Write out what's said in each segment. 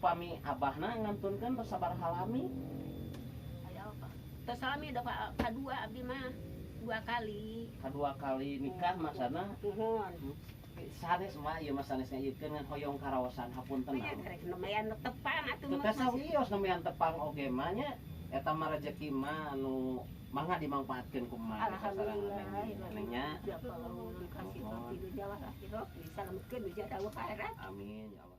Upami abahna ngantunkeun tos sabaraha lami? Aya apa? Tos lami udah kadua abdi mah. 2 kali. Kadua kali nikah maksana? Nuhun. Sanes mah ieu mah sanes ngayeutkeun ngan hoyong karaosan hapunten. Aya karek lumayan tepang atuh mah. Teu sawios lumayan tepang oge mah nya eta mah rejeki mah anu mangga dimangfaatkeun ku mah. Alhamdulillah. Nengnya. Ya Allah, kasih topi dunya wal akhirah, disalametkeun dunya akhirat. Amin ya Allah.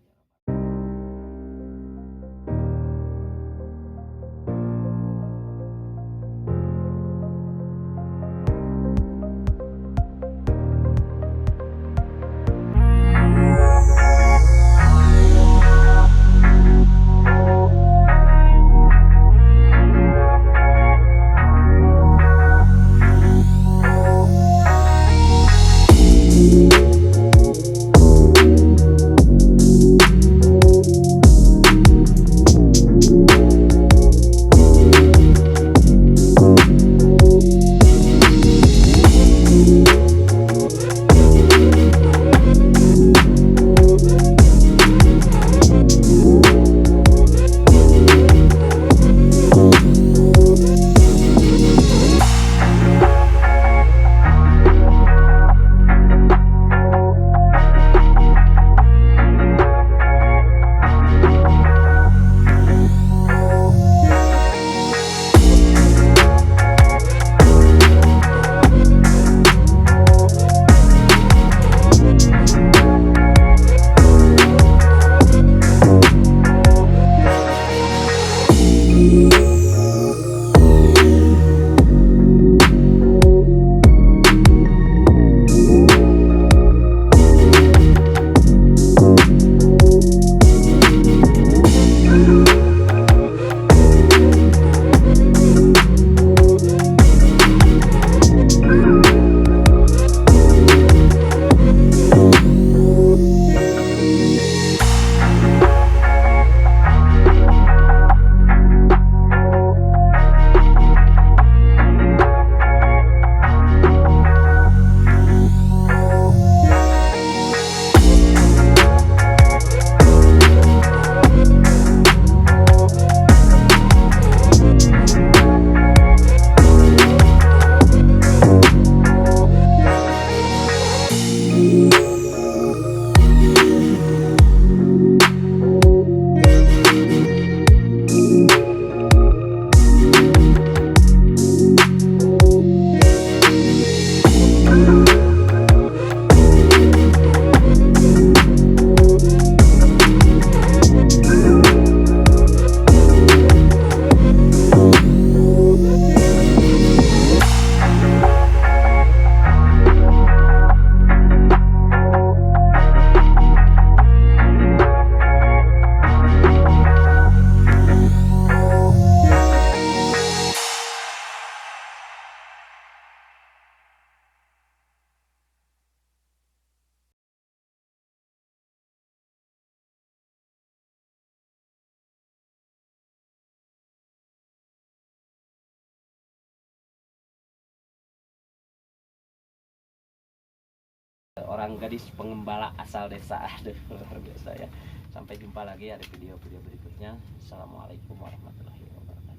Orang gadis pengembala asal desa. Aduh, luar biasa ya. Sampai jumpa lagi ya di video-video berikutnya. Assalamualaikum warahmatullahi wabarakatuh.